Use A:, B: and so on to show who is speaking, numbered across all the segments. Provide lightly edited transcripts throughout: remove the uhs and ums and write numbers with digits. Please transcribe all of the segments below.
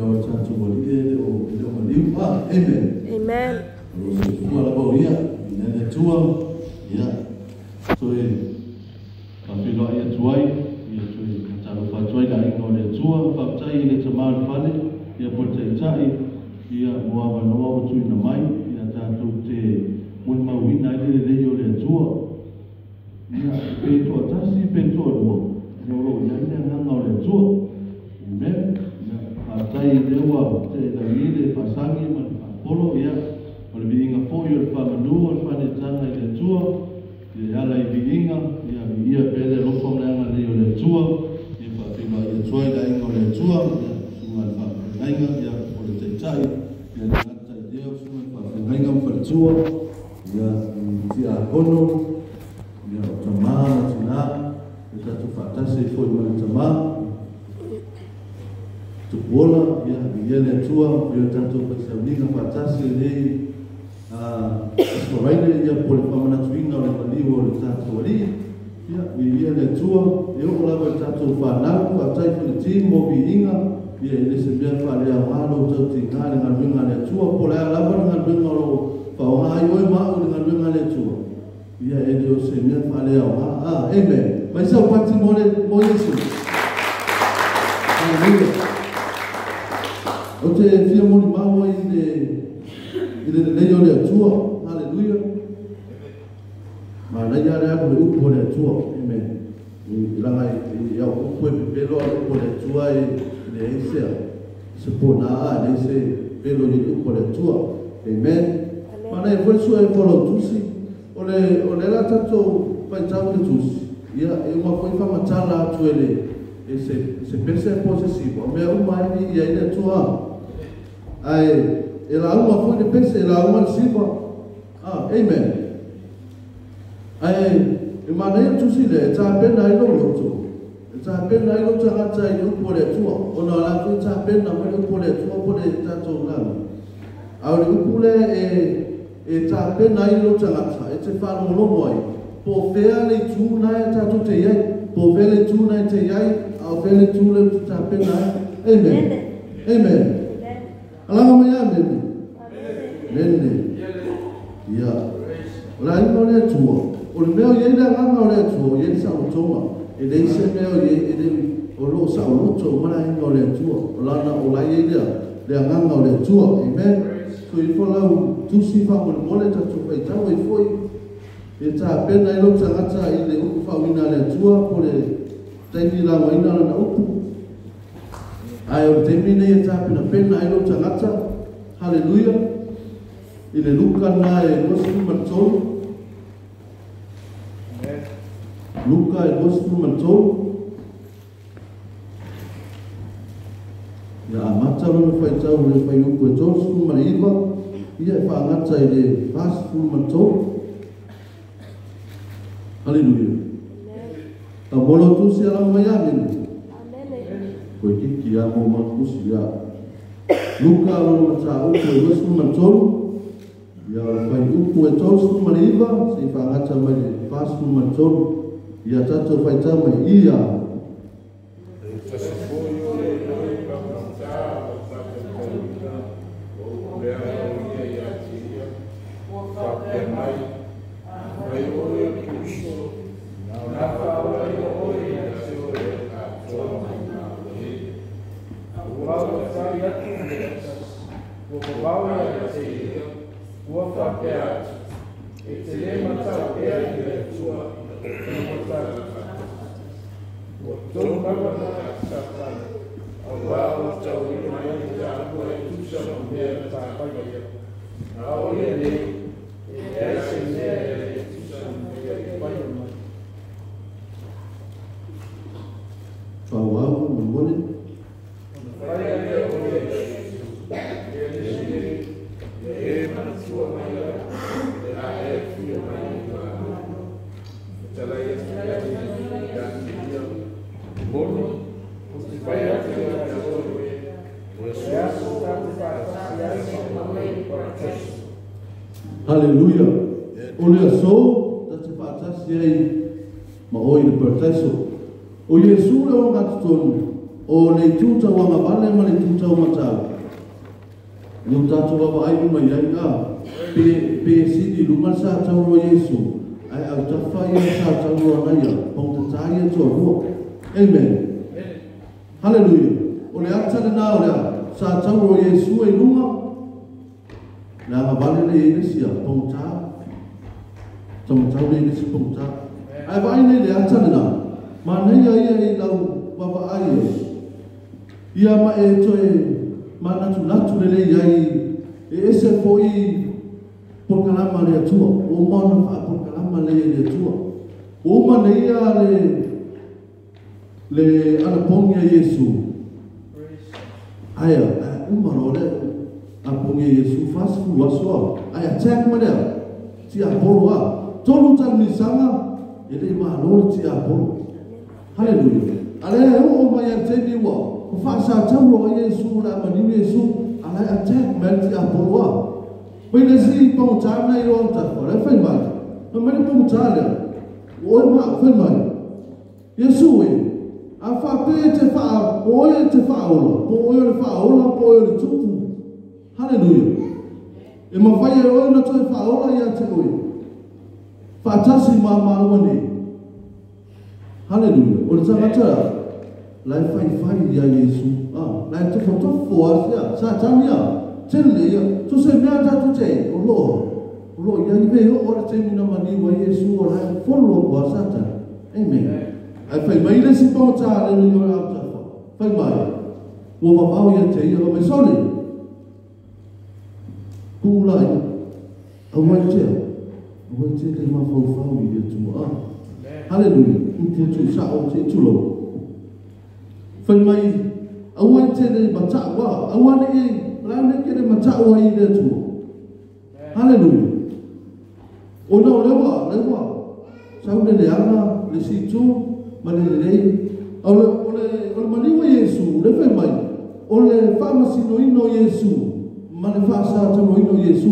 A: Ia o le tatou Alii e le o maliu. Amen.
B: Amen.
A: O lo o soifua lava o ia i le Atua. Ia toe faafeiloai atu ai, ia toe faatalofa atu ai le aiga o le Atua. Faafetai i le tama o le fale, ia po o le taitai, ia mo avanoa ua tuuina mai, ia tatou te molimauina ai le lelei o le Atua. Ia pe toatasi pe toalua, ia o lo o i ai le agaga o le Atua. Amen. Ia faafetai i lea ua teelagi le faasagi ma le faapolo, ia o le viiga foi o le faamanu o le faaneetaga i le Atua, ia e ala i viiga, ia viia pea le alofa ma le agalelei o le Atua, ia faafeiloai atu ai le aiga o le Atua, ia susuga i le faafeagaiga, ia o le taitai, ia le gata i lea o susuga i le faafeagaiga ma faletua, ia i tiakono, ia o tamā ma tinā, ia tatou faatasi ai foi ma le tamā Tupuola, ia viia le Atua, ia tatou faisauniga faatasi i lenei Aso Faraile, ia po o le faamanatuina o le maliu o le tatou Alii, ia viia le Atua, e oo lava i le tatou fanau, faafetai foi i le team mo viiga, ia e le o se mea faaleaoga lo outou tiga i le galuega a le Atua, po o le a lava le galuega o lo o faaaoga ai oe ma au i le galuega a le Atua, ia e le o se mea faaleaoga. Amen. Mai sau pati mo le mo Iesu. Hallelujah. O te fia molimau ai i le lelei o le Atua. Hallelujah. Manaia le alu le upu o le Atua. Amen. I laga i au upu e pepelo a le upu o le Atua e leai se pona a, leai se pelo i le upu o le Atua. Amen. Manaia foi le sue e folau tusi. O le la tatou faitau le tusi. Ia, e uma foi whamatala atu e le e se pese po se siwa. O mea uma e ia i le Atua. Ae, e la uma foi le pese, e la uma le siwa. Amen. Ae, e manaia tusi le, e tāpena ai lou loto. E tāpena ai lou tagata i le upu o le Atua. Ona la foi tāpena mai le upu o le Atua po le tatou lalo. A o le upu le e tāpena ai lou tagata, e te whaalongolongo ai. Po fea le itu na e tātou te iai. Po fea le itu na e te iai, a o fea le itu le te tāpena ai. Amen. Amen. Alanga mai amene. Mene. Ia. O la inga o le Atua. O le mea o iai le agaga o le Atua, o iai le saolotoga. E leai se mea o iai, e le o loo saoloto uma le aiga o le Atua. O lana o la iai le agaga o le Atua. Amen. So i fo lau tusi faamolemole tatou faitau ai foi. E tāpena ai lou tagata i le upu faauiga a le Atua po le taimi lauaina lana upu. Ae o le taimi nei e tāpenapena ai lou tagata. Hallelujah. I le Luka na e 23. Luka e 23. Ia amata lona faitau le faiupu e 39. Ia e faagata i le 43. Hallelujah. Tau tusi ala mai amene. Koe kiki a mo makusi ia. Luka lona mataupu e 23. Ia o le faiupu e 39. Se i faagata mai le 43. Ia tatou faitau mai ia. Hallelujah. O le aso, ta te faatasi ai ma oe i le parataiso. O Iesu le o gatotonu, o le itu tauagavale ma le itu taumatau. Ni tatou vaavaai uma i ai a pe sili luma sa tauroa Iesu ai au tafa ia sa tauroa naia pagotatā ia toalua. Amen. Hallelujah. O le ata lenā o lea sa tauroa Iesu e luga le agavale le iai le sia pagotā taumatau le iai le isi pagotā. Ae vaai nei le ata lenā manaia ia i lau vaavaai e ia ma e toe manatunatu lelei ai e ese foʻi polokalama le Atua ua uma ona faapolokalama lelei e le Atua ua uma nei ia le anapogi a Iesu ae ae uma loa le anapogi a Iesu 40 aso a ae attack ma lea tiapolo a 3 talamisaga e leʻi malo le tiapolo. Hallelujah. A lea e oo mai ai le taimi ua faasataulo ai Iesu o le a maniu Iesu a lae attack mai le tiapolo a. Mai le isi pagotā lena i o autafa, o lea fai mai. Fai mai le pagotā lea, ua oe ma au, fai mai. Iesu e, a faapea e te faa, o oe e te faaola, po o oe o le faaola, po o oe o le tupu. Hallelujah. E mafai e oe ona toe faaola ia te oe. Faatasi ma maua nei. Hallelujah. O le tagata la e faifai ia Iesu. Ah, la e tofotofo a sia, Satani a. Tele ia, so se mea tatou te o loo ia i ve o le taimi na maniu ai Iesu o la e follow aku a Satani. Amen. Ae fai mai le isi pagotā le i o le autafa. Fai mai, ua vavao ia te ia, mai sole. Ku'u la ia, aua e tea, aua e te le mafaufau i le Atua. Ah. Hallelujah. Upu tu sa'o te tulou. Fai mai, aua e te le mata'u a, aua neʻi la ne ke le mata'u ai i le Atua. Hallelujah. Ona o leua, sau le leaga, le situ, ma le lelei. O le maniu o Iesu, le fai mai, o le faamasinoina o Iesu, ma le faasataloina o Iesu,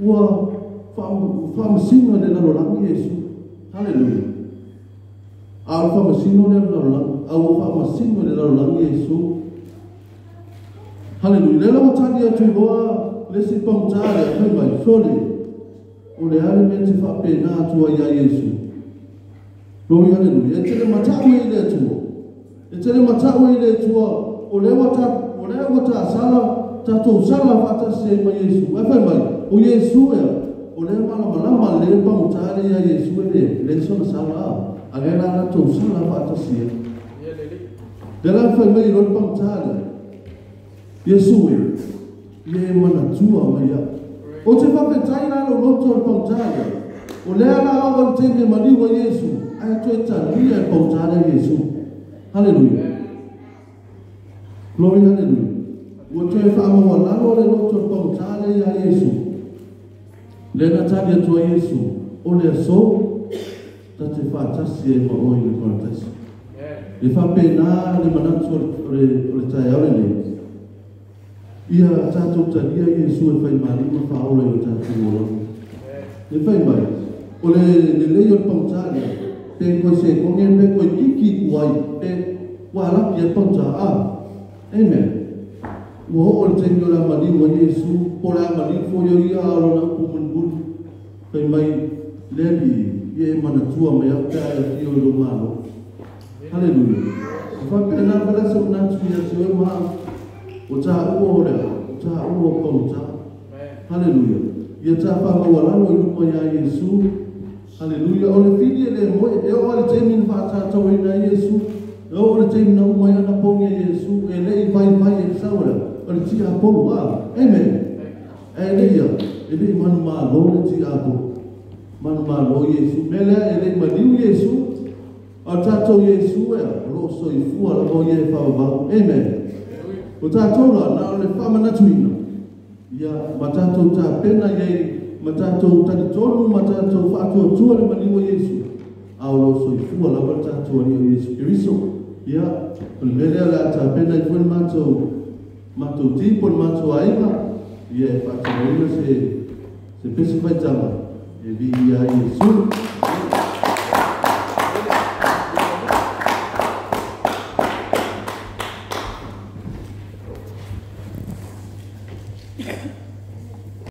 A: ua faamasino le lalolagi Iesu. Hallelujah. A o le faamasino le lalolagi, a ua faamasino le lalolagi Iesu. Hallelujah. Le ua tali atu loa le isi pagotā lea, fai mai, sole, o le a le mea te faapena atu ai ia Iesu. Glory, hallelujah. E tele mata'u ai le Atua. E tele mata'u ai le Atua, o lea ua ta'asala, tatou sala faatasi ai ma Iesu. Ae fai mai, o Iesu ea, o lea malamalama le pagotā le ia Iesu e le sona sala a. A lea la tatou sala faatasi ai. Lea la fai mai i loa le pagotā lea. Iesu e, ia e manatua mai au. O te faafetai la lou loto o le pagotā lea. O lea la ao le taimi e maliu ai Iesu, ae toe talia e pagotā lea Iesu. Hallelujah. Glory, hallelujah. Ua toe faamaualalo le loto o le pagotā lea ia Iesu. Le na tali atu ai Iesu, o le aso, ta te faatasi ai ma oe i le parataiso. Le faapena le manatu o le taeao lenei. Ia tatou talia Iesu e faimaliu ma faaola i o tatou olaga. Le fai mai, o le lelei o le pagotā lea, pe koe sekoge, pe koe kiki ku ai, pe ua alapi ai pagotā. Ah, amen. Ua oo le taimi o le amaliu ai Iesu, po le amaliu foi o ia a o lona upu mulimuli. Fai mai, le alii, ia e manatua mai au pe a e afio i lou malo. Hallelujah. E faapena fale se manatu ia te oe ma au. O tāua o lea, o tāua o pagotā. Hallelujah. Ia tā faamaualalo i luma iā Iesu. Hallelujah. O le fili e le moe, e oo a le taimi na faatatauina ai Iesu, e oo le taimi na uma ai anapogi a Iesu, e leʻi vaivai e le sau lea, o le tiapolo. Ah, amen. Ae le ia, e leʻi manumalo le tiapolo. Manumalo Iesu. Mea lea e leʻi maliu Iesu, o tatou Iesu ea, o loo soifua lava o ia e faavavau. Amen. O tatou la, na o le faamanatuina, ia ma tatou tapena iai, ma tatou talitonu, ma tatou faatuatua le maliu o Iesu, a o loo soifua lava le tatou Alii o Iesu Keriso. Ia, o le mea lea o le a tapena ai foi le matou tipo, le matou aiga, ia e faatinoina se pesi faitaga e viia ai Iesu.